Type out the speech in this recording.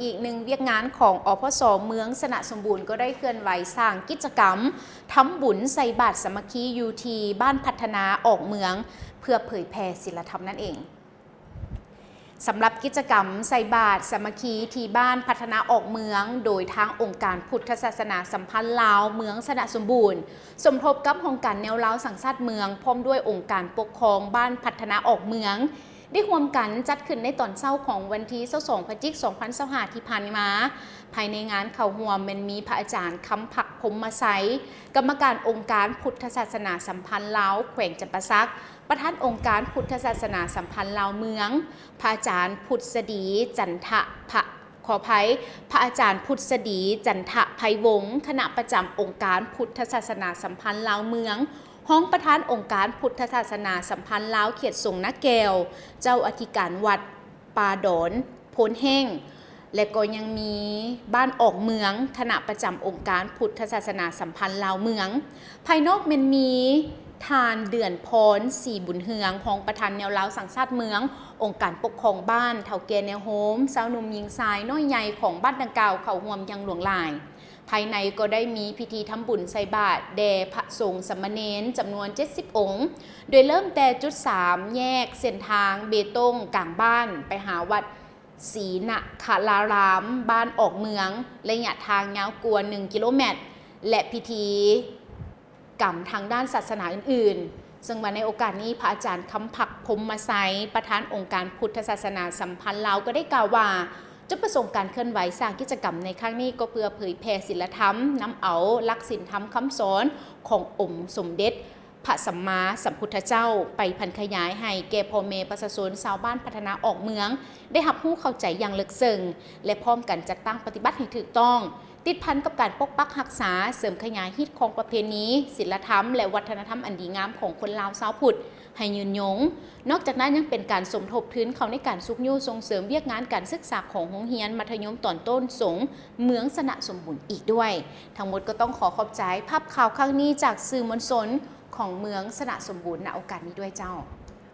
ອີກໜຶ່ງວຽກງານຂອງ ອພສ ເມືອງຊະນະສົມບູນ ກໍໄດ້ເຄື່ອນໄຫວສ້າງກິດຈະກຳທຳບຸນໃສ່ບາດສາມັກຄີຢູ່ທີ່ບ້ານພັດທະນາອອກເມືອງ ເພື່ອເຜີຍແຜ່ສິນລະທຳນັ້ນເອງ. ສຳລັບກິດຈະກຳໃສ່ບາດສາມັກຄີທີ່ບ້ານພັດທະນາອອກເມືອງ ໂດຍທາງອົງການພຸດທະສາສະໜາສຳພັນລາວເມືອງຊະນະສົມບູນ ສົມທົບກັບຫ້ອງການແນວລາວສັງຊາດເມືອງ ພ້ອມດ້ວຍອົງການປົກຄອງບ້ານພັດທະນາອອກເມືອງ ໄດ້ຮ່ວມກັນຈັດຂຶ້ນໃນຕອນເຊົ້າຂອງວັນທີຊາວສອງ ພະຈິກ ສອງພັນຊາວຫ້າ ທີ່ຜ່ານມາ. ພາຍໃນງານເຂົ້າຮ່ວມແມ່ນມີພະອາຈານ ຄຳພັກ ພົມມະໄຊ ກຳມະການອົງການພຸດທະສາສະໜາສຳພັນລາວແຂວງຈຳປາສັກ, ປະທານອົງການພຸດທະສາສະໜາສຳພັນລາວເມືອງ, ພະອາຈານ ພຸດສະດີ ຈັນທະ ພະ ຂໍອະໄພ, ພະອາຈານ ພຸດສະດີ ຈັນທະໄພວົງ ຄະນະປະຈຳອົງການພຸດທະສາສະໜາສຳພັນລາວເມືອງ, ຮອງປະທານອົງການພຸດທະສາສະໜາສຳພັນລາວເຂດສົງນາແກ້ວ, ເຈົ້າອະທິການວັດປ່າດອນໂພນແຫ້ງ ແລະ ກໍຍັງມີບ້ານອອກເມືອງ, ຄະນະປະຈຳອົງການພຸດທະສາສະໜາສຳພັນລາວເມືອງ. ພາຍນອກແມ່ນມີທ່ານ ເດືອນພອນ ສີບຸນເຮືອງ ຮອງປະທານແນວລາວສັງຊາດເມືອງ, ອົງການປົກຄອງບ້ານ, ເຖົ້າແກ່ແນວໂຮມ, ຊາວໜຸ່ມຍິງຊາຍນ້ອຍໃຫຍ່ຂອງບ້ານດັ່ງກ່າວເຂົ້າຮ່ວມຢ່າງຫຼວງຫຼາຍ. ພາຍໃນກໍໄດ້ມີພິທີທຳບຸນໃສ່ບາດແດ່ພະສົງສາມະເນນຈຳນວນເຈັດສິບອົງ, ໂດຍເລີ່ມແຕ່ຈຸດສາມແຍກເສັ້ນທາງເບຕົງກາງບ້ານ ໄປຫາວັດ ສີນະຄະລາລາມ ບ້ານອອກເມືອງ, ໄລຍະທາງຍາວກວ່າໜຶ່ງກິໂລແມັດ ແລະ ພິທີກຳທາງດ້ານສາສະໜາອື່ນໆ. ເຊິ່ງວ່າໃນໂອກາດນີ້ ພະອາຈານ ຄຳພັກ ພົມມະໄຊ ປະທານອົງການພຸດທະສາສະໜາສຳພັນລາວ ກໍໄດ້ກ່າວວ່າ ຈຸດປະສົງການເຄື່ອນໄຫວສ້າງກິດຈະກຳໃນຄັ້ງນີ້ ກໍເພື່ອເຜີຍແຜ່ສິນລະທຳ, ນຳເອົາຫຼັກສິນທຳຄຳສອນຂອງອົງສົມເດັດ ພະສຳມາສຳພຸດທະເຈົ້າ ໄປຜັນຂະຫຍາຍໃຫ້ແກ່ພໍ່ແມ່ປະຊາຊົນຊາວບ້ານພັດທະນາອອກເມືອງ ໄດ້ຮັບຮູ້ເຂົ້າໃຈຢ່າງເລິກເຊິ່ງ ແລະ ພ້ອມກັນຈັດຕັ້ງປະຕິບັດໃຫ້ຖືກຕ້ອງ, ຕິດພັນກັບການປົກປັກຮັກສາ, ເສີມຂະຫຍາຍຮີດຄອງປະເພນີ, ສິນລະທຳ ແລະ ວັດທະນະທຳອັນດີງາມຂອງຄົນລາວຊາວພຸດໃຫ້ຍືນຍົງ. ນອກຈາກນັ້ນຍັງເປັນການສົມທົບທຶນເຂົ້າໃນການຊຸກຍູ້ສົ່ງເສີມວຽກງານການສຶກສາຂອງໂຮງຮຽນມັດທະຍົມຕອນຕົ້ນສົງເມືອງຊະນະສົມບູນອີກດ້ວຍ. ທັງໝົດກໍຕ້ອງຂໍຂອບໃຈພາບຂ່າວຄັ້ງນີ້ຈາກສື່ມວນຊົນ ຂອງເມືອງຊະນະສົມບູນ ນະໂອກາດນີ້ດ້ວຍເຈົ້າ.